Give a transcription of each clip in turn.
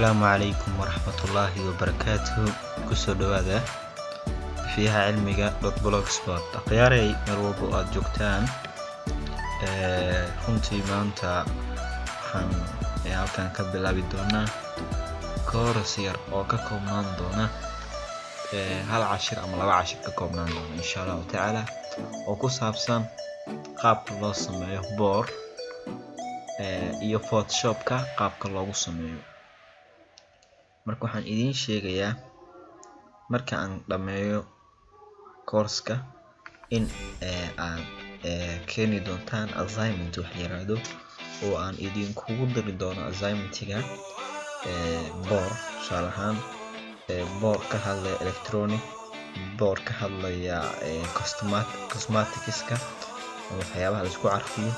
Asalaamu calaykum waraxmatullaahi wabarakaatuhu. Kusoo dhawaada Fiyaha Cilmiga.blogspot. Akhyaarey, meel walba oo aada joogtaan, runtii maanta waxaan halkan ka bilaabi doonaa course yar oo ka koobnaan doona hal cashir ama laba cashir ka koobnaan doona, insha Allahu tacaala, oo ku saabsan qaabka loo sameeyo boor iyo Photoshopka qaabka loogu sameeyo. Marka waxaan idiin sheegayaa, marka aan dhammeeyo course-ka, in aad keeni doontaan assignment wax la yiraahdo, oo aan idinkugu diri doono assignmentiga boor, tusaale ahaan boor ka hadlaya electronic, boor ka hadlaya cosmeticska, waxyaabaha la isku carfiyo,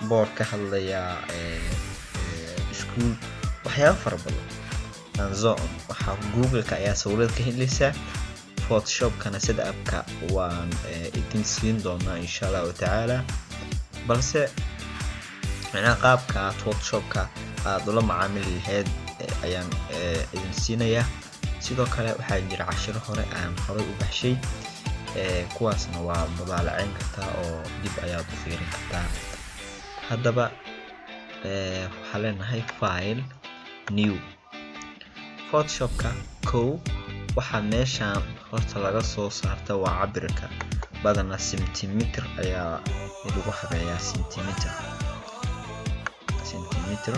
boor ka hadlaya school, waxyaabo fara badan and so on. Waxaa Google-ka ayaa sawirada ka helaysaa, Photoshopkana setup-ka waan idin siin doonaa, insha Allahu tacaala. Balse macnaha qaabka aad Photoshopka aada ula macaamili lahayd ayaan idin siinayaa. Sidoo kale waxaa jira cashiro hore aan horay u baxshay, kuwaasna waa mudaalaceyn kartaa oo dib ayaad u fiirin kartaa. Haddaba waxaa leenahay File, New. Photoshopka kow, waxaa meeshaan horta laga soo saarta waa cabirka. Badanaa centimeter ayaa lagu habeeyaa, centimeter, centimeter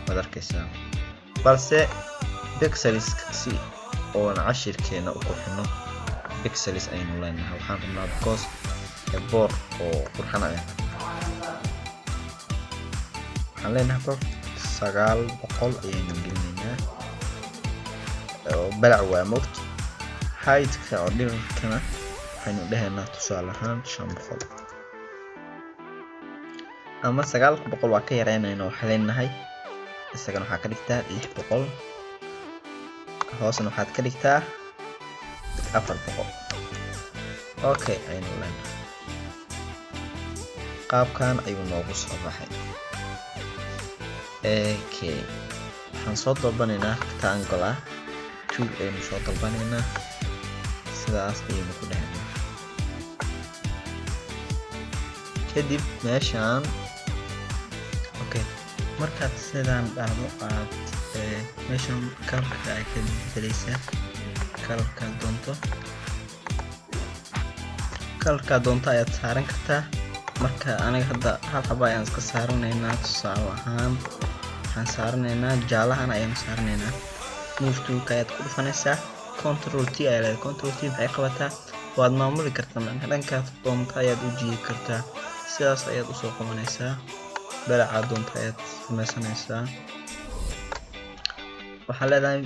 waad arkeysaa, balse pixels, si oon cashirkeena u qurxino, pixels aynu leenahay. Waxaan rabnaa, because boor oo qurxan ayaan rabnaa, waxaan leenahay bor 900 ayaynu gelinaynaa oo balac waa mogt. Heightka oo dhirarkana waxaynu dhehaynaa, tusaale ahaan, 500 ama 900 waa ka yareynayna. Waxaa leenahay isagana waxaa ka dhigtaa 600, hoosna waxaad ka dhigtaa 400. Okay aynu leenahay. Qaabkan ayuu noogu soo baxay. Okay, waxaan soo dalbanaynaa rectangular tool aynu soo dalbanaynaa, sidaas ayaynu ku dhehnaa. Kadib meeshaan, okay, markaad sidaan dhahdo, aad meeshan colorka ay ka bedeleysaa, colorkaad doonto, colorkaad doonto ayaad saaran kartaa. Marka aniga hadda hal xaba ayaan iska saaranaynaa. Tusaale ahaan waxaan saaranaynaa jaalahan ayaanu saaranaynaa. Move toolka ayaad ku dhufanaysaa, Control T ayaa leedahay. Control T maxay qabataa? Waad maamuli kartaa, macnaha dhankaad doonto ayaad u jiidi kartaa. Sidaas ayaad usoo qabanaysaa, balacaad doonto ayaad samaysanaysaa. Waxaan leedahay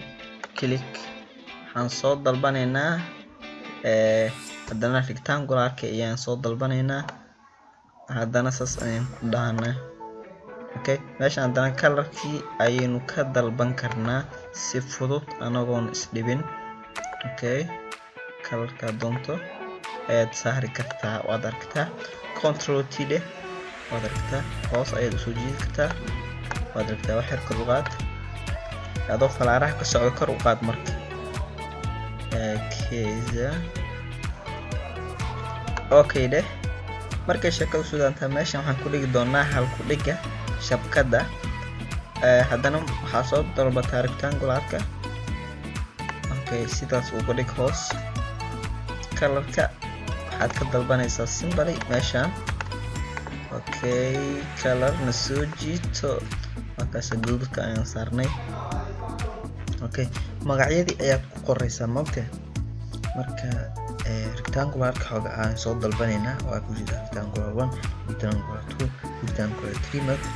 click. Waxaan soo dalbanaynaa haddana rectangularka ayaan soo dalbanaynaa, haddana saas ayaan ku dhahanaa. Okay, meeshan haddana colorkii ayaynu ka dalban karnaa si fudud anagoon isdhibin. Okay, colorkaa doonto ayaad saari kartaa, waad aragtaa. Control T dheh, waad aragtaa. Hoos ayaad usoo jiidi kartaa, waad aragtaa. Wax yar kor u qaad, adoo falaaraha ka socda kor u qaad. Marka okay, okay dheh. Markay sheekadu sudaantaa, meeshan waxaan ku dhigi doonaa halku dhiga shabkadda. Haddana waxaa soo dalbataa rectangularka. Okay, sidaas uga dhig. Hoos colorka waxaad ka dalbanaysaa simply meeshan. Okay, color na soo jiito, markaas guduudka ayaan saarnay. Okay, magacyadii ayaad ku qoraysaa maogta. Marka rectangularka xooga aan soo dalbanaynaa, waa ku jira rectangular one, rectangular two, rectangular three. Marka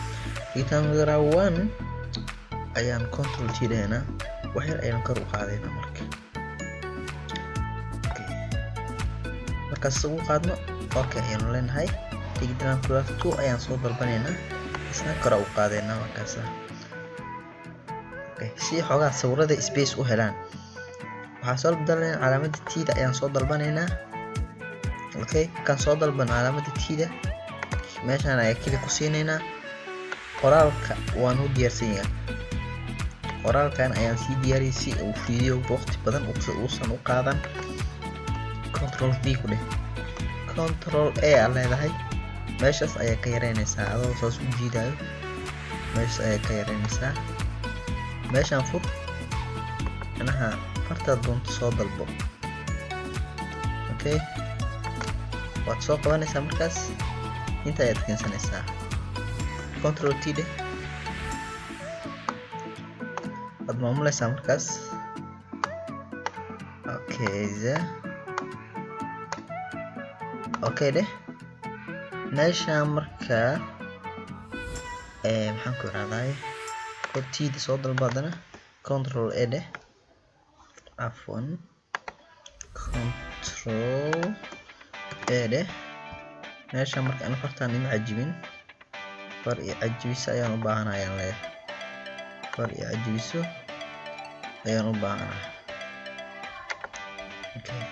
rectangular one ayaan Control T dhahaynaa, wax yar ayaan kor u qaadaynaa. Marka okay, markaas ugu qaadno, okay ayaanu leenahay. Rectangular two ayaan soo dalbanaynaa, isna kor u qaadaynaa markaasa. Okay, si xoogaa sawirada space u helaan, waxaan soo dalbanaynaa calaamadda T-da ayaan soo dalbanaynaa. Okay, markaan soo dalbano calaamadda T-da, meeshaan ayaa click ku siinaynaa. Qoraalka waan u diyaarsan yahay. Qoraalkan ayaan sii diyaariyay si uu video waqti badan uusan u qaadan. Control V ku dheh, Control A aa leedahay. Meeshaas ayaa ka yareynaysaa adoo saas u jiidayo, meeshaas ayaa ka yareynaysaa. Meeshaan fur, micnaha fartaad doonto soo dalbo. Okay, waad soo qabanaysaa, markaas inta ayaad keensanaysaa. Control T dheh, waad maamulaysaa markaas. Okay, za okay dheh. Meeshaan markaa maxaan ku irahdaay, tda soo dalbo, haddana Control A dheh, cafwan, Control A dheh. Meeshaan marka ana fartaan ima cajibin, far iyo cajibiso ayaan u baahanahay, ayaan leeyahay far iyo cajibiso ayaan u baahanahay. Okay,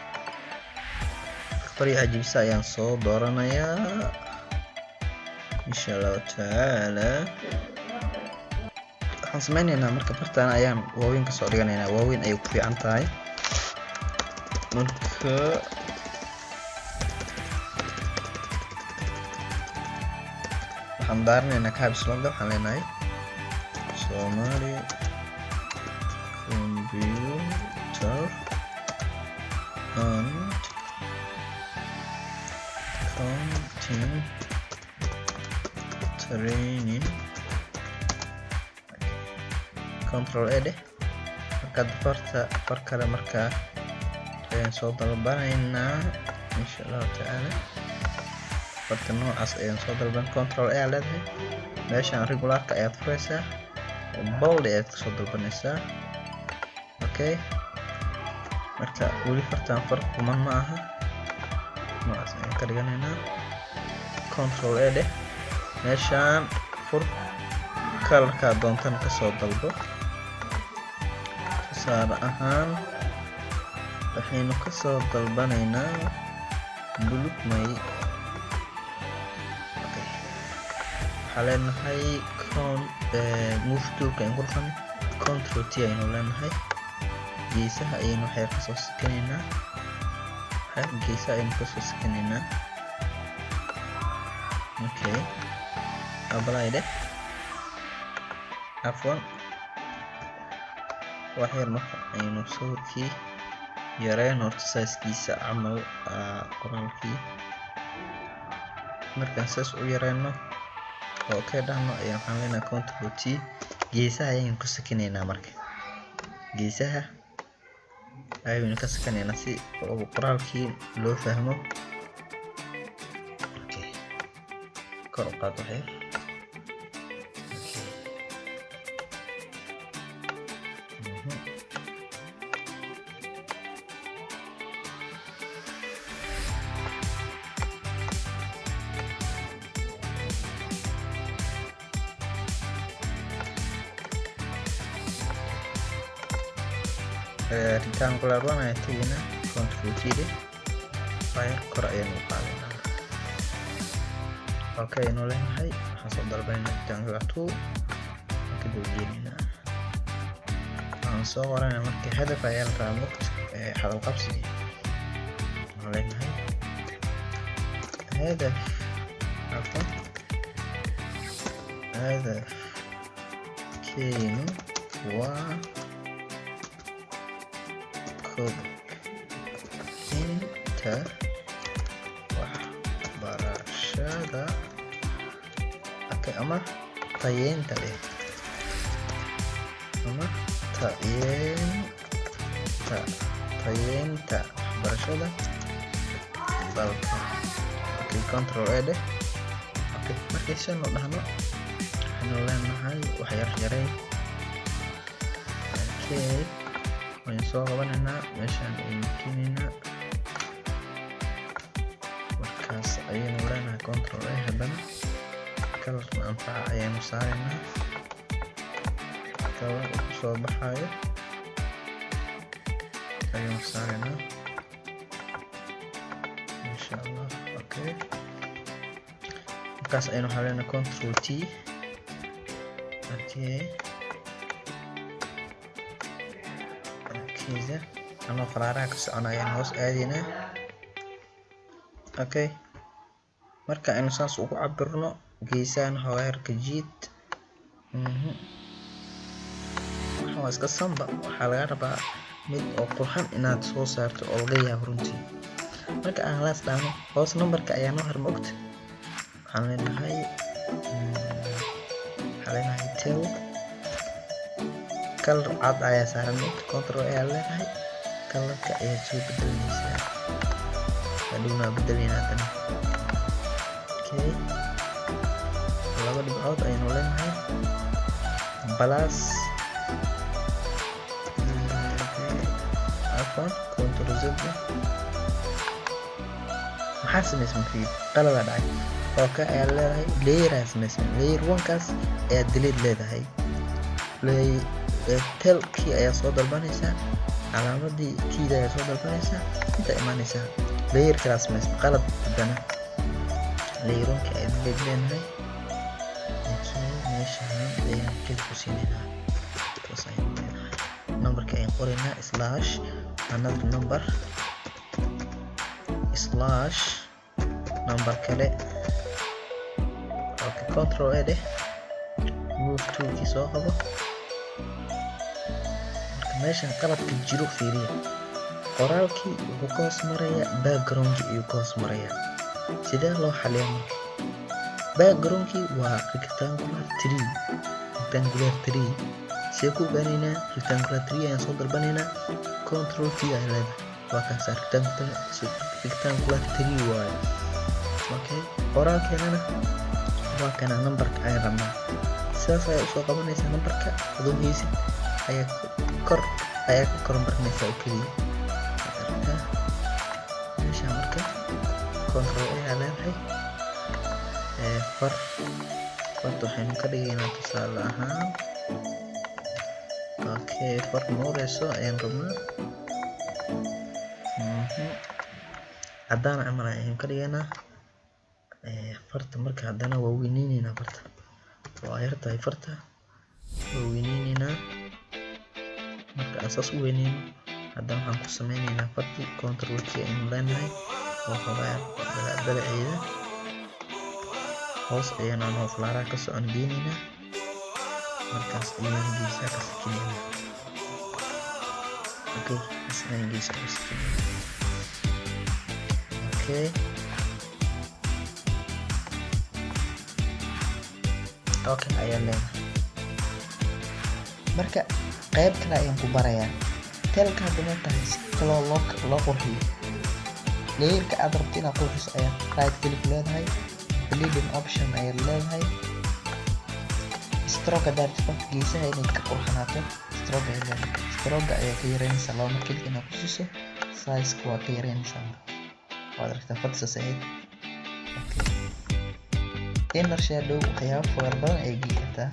far iyo cajibiso ayaan soo dooranayaa, insha Allahu tacaala. Waxaan sameyneynaa marka fartaan ayaan waaweyn kasoo dhiganaynaa, waaweyn ayay ku fiican tahay. Marka waxaan daaranaynaa caps lock. Waxaan leenahay Somali Computer and Accounting Training. Control A dheh. Markaad farta far kale markaa ayaan soo dalbanaynaa, insha Allahu tacaala. Farta noocaas ayaan soo dalban. Control A leedahay, meeshaan regularka ayaad furaysaa, bold ayaad kasoo dalbanaysaa. Okay, marka weli fartaan far quman ma aha, noocaas ayaan ka dhiganaynaa. Control A dheh, meeshaan fur, colorkaa doontan kasoo dalbo. Tusaale ahaan waxaynu kasoo dalbanaynaa bulug may. Okay, waxaa leenahay con move toolka ayaan ku dhufanay, Control T ayaynu leenahay. Geesaha ayaynu waxyar kasoo sikanaynaa, waxyar geesaha ayaynu kasoo sikanaynaa. Okay, apply dheh, cafwan, wax yar marka aynu sawirkii yareen horta sizekiisa camal qoraalkii. Markaan saas u yareyno oo okay dhahno ayaa waxaan leenahay Control T, geesaha ayaynu ka sakinaynaa. Marka geesaha ayaynu ka sakinaynaa si qoraalkii loo fahmo. Okay, kor u qaad wax yar. Okay. Rectangular one ayaan tegaynaa, Control T dheh, wire kor ayaynu u qaadaynaa. Okay aynu leenahay, waxaan soo dalbanaynaa rectangular two, waan ka daba. Waxaan soo qoranaa marka hadaf ayaa la rabaa mugt hadal qabsigi. Waxaan leenahay hadaf, cafwan, hadafkeenu waa kobcinta waxbarashada. Okay, ama tayeynta dheh, ama tayeynta waxbarashada dalka. Okay, Control A dheh. Okay, markay sidan u dhahno waxaynu leenahay wax yar yareyn. Okay, waynu soo qabanaynaa, meeshaan ayaynu keenaynaa. Markaas ayaynu leenahay Control A, haddana colorna anfaca ayaynu saaraynaa, color uu kusoo baxayo ayaynu saaraynaa, insha Allah. Okay, markaas ayaynu waxaa leenahay Control T. Okay. geesihiisa anoo falaaraha ka socona ayaan hoos aadaynaa. Okay, marka aynu saas ugu cabirno geesahan, xoogaa yarka jiid. Waxaan waa iska samba. Waxaa laga rabaa mid oo qurxan inaad soo saarto oo laga yaabo runtii. Marka aan laas dhahno, hoos numberka ayaa noo har, ma ogta? Waxaan leenahay tel color cad ayaa saaran, maogta? Control ayaa leedahay, colorka ayaad soo bedelinaysaa. Hadhowna waa bedelayna haddana. Okay, laba dhibcood ayaynu leenahay, plus. Okay, afwan, Control Z. Maxaa samaysman? Fiir, qaladaa dhacay. Okay ayaa leedahay, layer ayaa samaysman. Layer one-kaas ayaa delete leedahay. Telkii ayaa soo dalbanaysaa, calaamadii tiida ayaa soo dalbanaysaa, inta imaanaysaa, layer kalaa samaysman. Qalad haddana. Layer one-kii ayaa delete leenahay. Okay, meeshaan ayaan click ku siinaynaa, toos ayaan leenahay. Numberka ayaan qoraynaa, slash, another number, slash, number kale. Okay, Control A dheh, move toolkii soo qabo. Marka meeshan qaladka jiro fiiriya. Qoraalkii wuxuu ka hoos marayaa backgroundkii ayuu ka hoos marayaa. Sidee loo xaliyaa marka? Backgroundkii waa rectangular three. Rectangular three sidee ku ogaanaynaa? Rectangular three ayaan soo dalbanaynaa, Control T ayaa leedahay. Waa kaasa, rectangular three waaye. Okay, qoraalkeenana waa kana. Numberka ayaan rabnaa, sidaas ayaa usoo qabanaysaa. Numberka adoo haysid ayaa kor ayaa ka kormarinaysaa oo keliya. Waad aragtaa meesha. Marka Control ayaa leedahay. Farta waxaynu ka dhigaynaa, tusaale ahaan, okay, far nuureyso ayaan rabnaa. Cadaan camal ayaynu ka dhigaynaa farta. Marka haddana waa weyneyneynaa farta, waa yar tahay farta, waa weyneyneynaa. Marka aan saas u weyneyno, haddana waxaan ku sameyneynaa farti Control T aynu leenahay oo xoogaa balaceeda hoos ayaan anoo falaaraha ka socon geyneynaa. Markaas ayaan geesaha ka sikineynaa. Okay, kaas ayaan geesaha ka sikineynaa. Okay ayaan leenahay. Marka qayb kale ayaan ku barayaa telka haddana tahay si kaloo loo qurxiyo. Layerka aad rabto inaad qurxiso ayaad right click leedahay, blending option ayaad leedahay, stroke haddaad rabto geesaha inay ka qurxanaato, stroke ayaad leedahay. Stroke ayaa ka yareynaysaa, laba mar click inaad ku siiso, size-ka waa ka yareynaysaa. Marka waad aragtaa farta saas ahayd. Okay, inner shadow, waxyaabo fara badan ayay geli kartaa.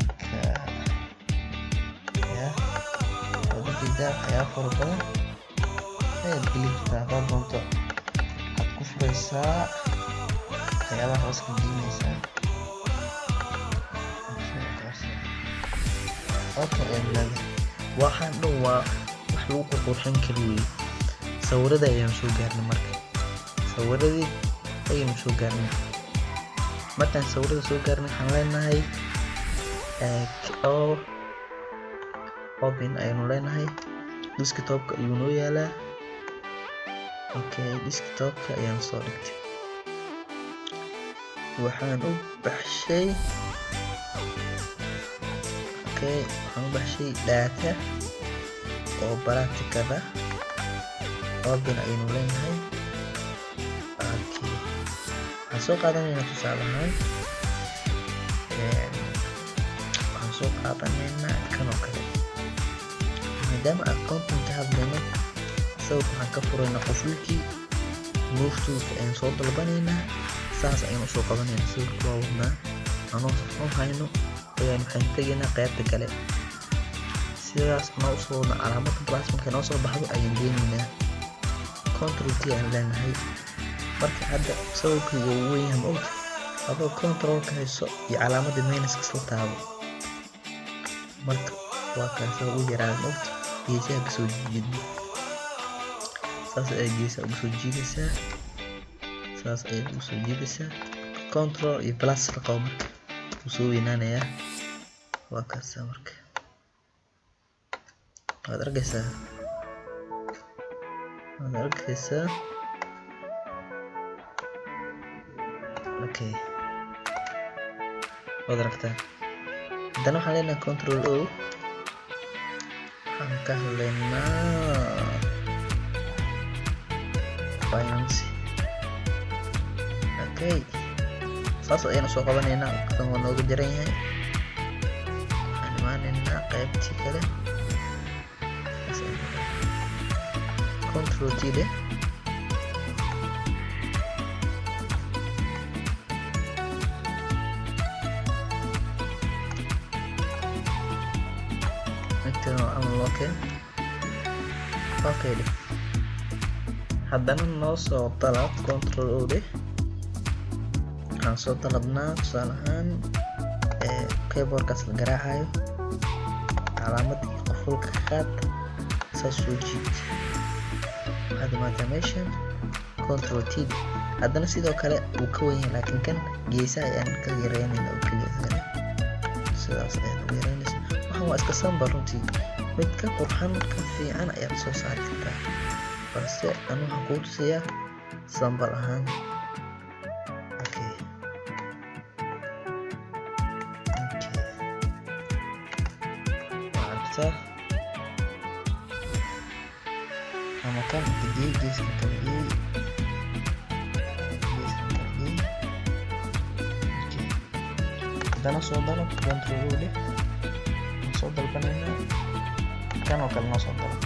Marka ya waad ujeedaa, waxyaabo fara badan ayaad geli kartaa. Haddaad doonto waxaad ku furaysaa, waxyaabaha hoos ka gelinaysaa. Okay ayaad leedahay. Waxaan dhan waa wax lagu qurqurxin karo weeye. Sawirada ayaan soo gaarnay. Marka sawiradii ayaynu soo gaarnay. Markaan sawirada soo gaarnay, waxaan leenahay o open ayaynu leenahay. Desktopka ayuu noo yaalaa. Okay, desktopka ayaan soo dhigtay. Waxaan u baxshay, okay, waxaan u baxshay data oo practicada. Open ayaynu leenahay. Okay, waxaan soo qaadanaynaa, tusaale ahaan, waxaan soo qaadanaynaa kan oo kale. Maadaama accounting ka hadlayno, sawirka waxaan ka furaynaa qufulkii. Move toolka ayaan soo dalbanaynaa, saas ayaan usoo qabanaynaa. Sawirka waa wadnaa, anoo u hayno ayaan waxaan tegaynaa qaybta kale. Sidaas anoo usoo wadna, calaamada plus markay noo soo baxdo ayaan geenaynaa, Control T ayaan leenahay. Marka hadda sawirkii waa weyn yahay, ma ogta? Adoo controlka hayso iyo calaamadda minuska isla taabo. Marka waa kaasa, ugu yaraaday, ma ogta? Geesaha kasoo jiidno, saas ayaa geesaha ugu soo jiidaysaa, saas ayaad ugu soo jiidaysaa. Control iyo plus la qabo, marka wuu soo weynaanayaa. Waa kaasa. Marka waad arkaysaa, waad arkaysaa. Okay, waad aragtaa. Haddana waxaan leenahay Control O. Waxaan ka hadlaynaa Beyonce. Okay, saas ayaan usoo qabanaynaa. Kan waa nooga jaran yahay. Waxaan imaanaynaa qaybtii kale. Control T dheh. Intan oo camal loo keen. Okay dheh. Haddana noo soo dalab. Control O dheh. Waxaan soo dalabnaa, tusaale ahaan, keyboardkaas la garaacayo. Calaamadii qufulka ka qaad, saas soo jiid. Waxaad imaataa meeshan. Control T. Haddana sidoo kale wuu ka wen yahay, laakiin kan geesaha ayaan ka yareynayna oo keliya. Kale sidaas ayaad ugu yareynaysa. Waxan waa iska sample runtii. Mid ka qurxan, ka fiican ayaad soo saari kartaa, balse anu waxaan kuu tusayaa sample ahaan. Okay, waa aragtaa. Ama kan geey, geeskan kale geey, geeskan kale geey. Okay, haddana soo dalab. Control O dheh. Waan soo dalbanaynaa kan oo kale. Noo soo dalab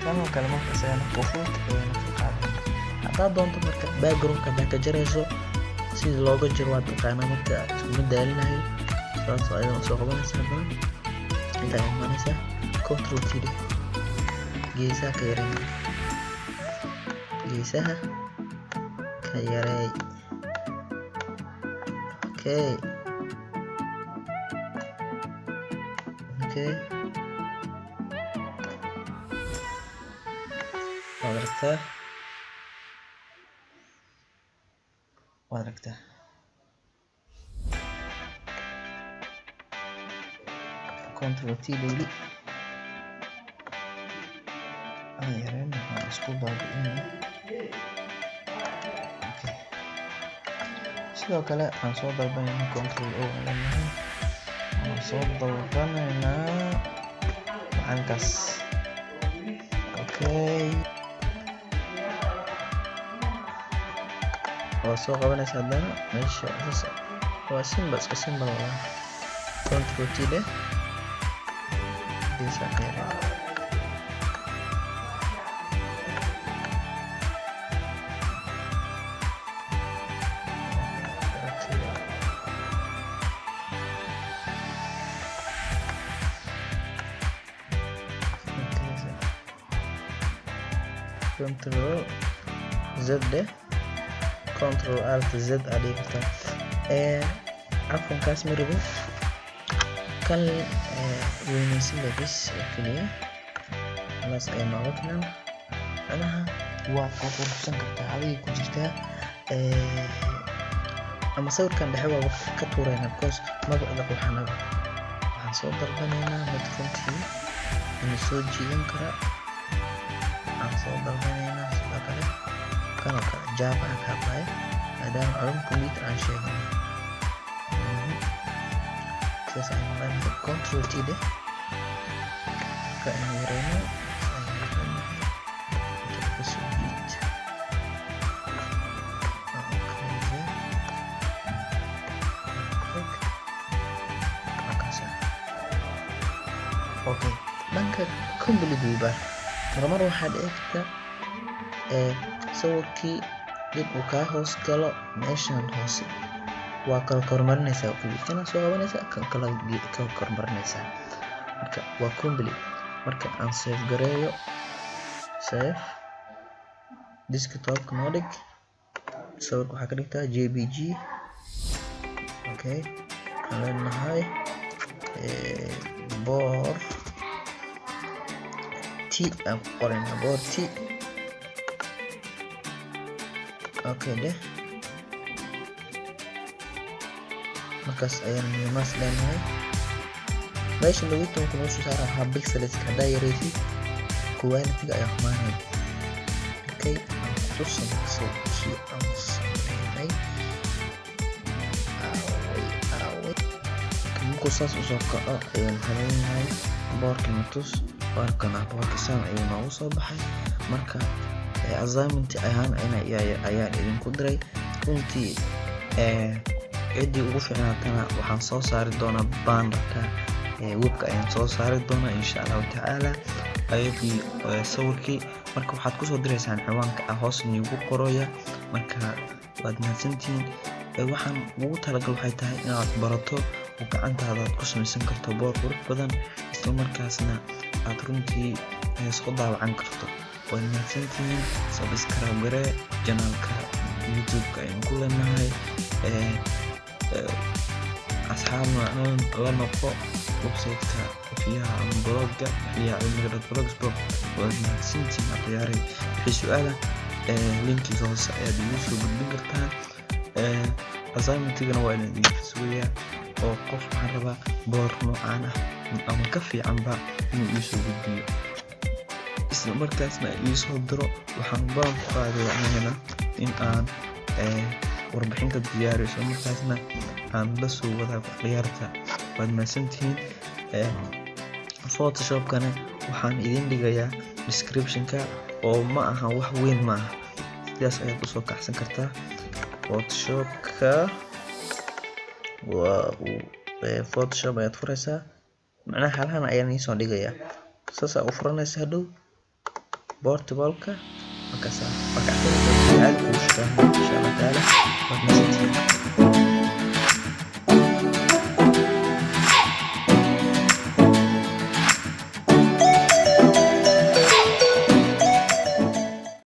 kan oo kale. Marka isagana qufulka ayaynu ka qaadanaa haddaad doonto. Marka backgroundka haddaad ka jarayso, sida looga jaro waa taqaanaa, marka iskuma daalinayo. Saas ayadana soo qabanaysaa. Haddana inta ayaa imaanaysaa. Control T dheh. Geesaha ka yarey, geesaha ka yareey. Okay, waad aragtaa, waad aragtaa. Control T weli aan yareen, waxaan isku baabi'inay. Okay, sidoo kale waxaan soo dalbanaynaa. Control O aan leenahay. Waxaan soo dalbanaynaa macalinkaas. Okay, waa soo qabanaysa. Haddana meesha waa simple, iska simple walaa. Control T dheh. Geesaha ka yaree. Control Z dheh. Control Alt Z aa dhigi kartaa. Cafwan, kaas ma rabo. Kan weynaysin bes oo keliya, halaas ayaa nooga filan. Macnaha waa qurxsan kartaa, adigay ku jirtaa. Ama sawirkan dhexe waaba ka tuuraynaa, because maba ila qurxanaba. Waxaan soo dalbanaynaa mid runtii ina soo jiidan kara. Waxaan soo dalbanaynaa sidoo kale kan oo kale, Java aan ka hadlayo, maadaama culum computer aan sheeganay. Sidaas ayaan leenahay. Control T dheh. Marka aynu yareyno, aynu leenahay inta kasoo jiid. Okay, markaasa. Okay, dhanka complete waybar marmar waxaa dhici karta sawirkii in uu kaa hoos galo meeshan hoose. Waa kala kormarinaysaa oo keliya. Kana soo qabanaysaa, kan kala ka kormarinaysaa. Marka waa complete. Marka aan save gareeyo. Save, desktopka noo dhig. Sawirka waxaa ka dhigtaa JPG. Okay, waxaan leenahay boor. T aan ku qoraynaa, boor T. Okay dheh. Markaas ayaan minimize leenahay. Meesha 12 noo soo saara waxaa pixelska haddaa yareysid, quality-ga ayaa xumaanaya. Okay, aan ku tuso sawirkii aan sameynay. Aaway, aaway? Markuu saas usoo kaco ayaan waxaan boorka na tus. Boorkana, boorka saan ayuu noogu soo baxay. Marka assignment ahaan ayaan idinku diray. Runtii ciddii ugu fiicnaatana waxaan soo saari doonaa bannerka webka ayaan soo saari doonaa, insha Allahu tacaala, ayadii sawirkii. Marka waxaad kusoo direysaan ciwaanka ah hoos niigu qoraya. Marka waad mahadsantihiin. Waxaan ugu talagal waxay tahay inaad barato oo gacantaada aad ku samaysan karto boor qurux badan, isla markaasna aad runtii soo daawacan karto. Waad mahadsantihiin. Subscribe garee channelka YouTube-ka ayaan ku leenahay. Asxaabna la noqo website-ka Fiyaha ama blogga fiyaha cilmiga.blogspot. Waad mahadsantihiin, akhyaaray. Wixii su-aala linkiga hoose ayaad igu soo gudbin kartaan. Assignmentigana waa inaan idinka sugayaa, oo qof waxaan rabaa boor noocaan ah ama ka fiicanba inuu iisoo gudbiyo, isla markaasna iisoo diro. Waxaan balan ku qaadaya anigana in aan warbixin ka diyaariyo, isla markaasna aan la soo wadaago khiyaarta. Waad mahadsantihiin. Photoshopkana waxaan idin dhigayaa description-ka, oo ma aha wax weyn, ma aha. Sidaas ayaad usoo kacsan kartaa Photoshopka. Waa Photoshop ayaad furaysaa, macnaha halahan ayaan iisoo dhigayaa. Saasaa u furanaysa hadhow portable-ka. Markaasaa waa kacsanaysaa, aad ugu shaqeynaya, insha Allah tacaala. Waad mahadsantihiin.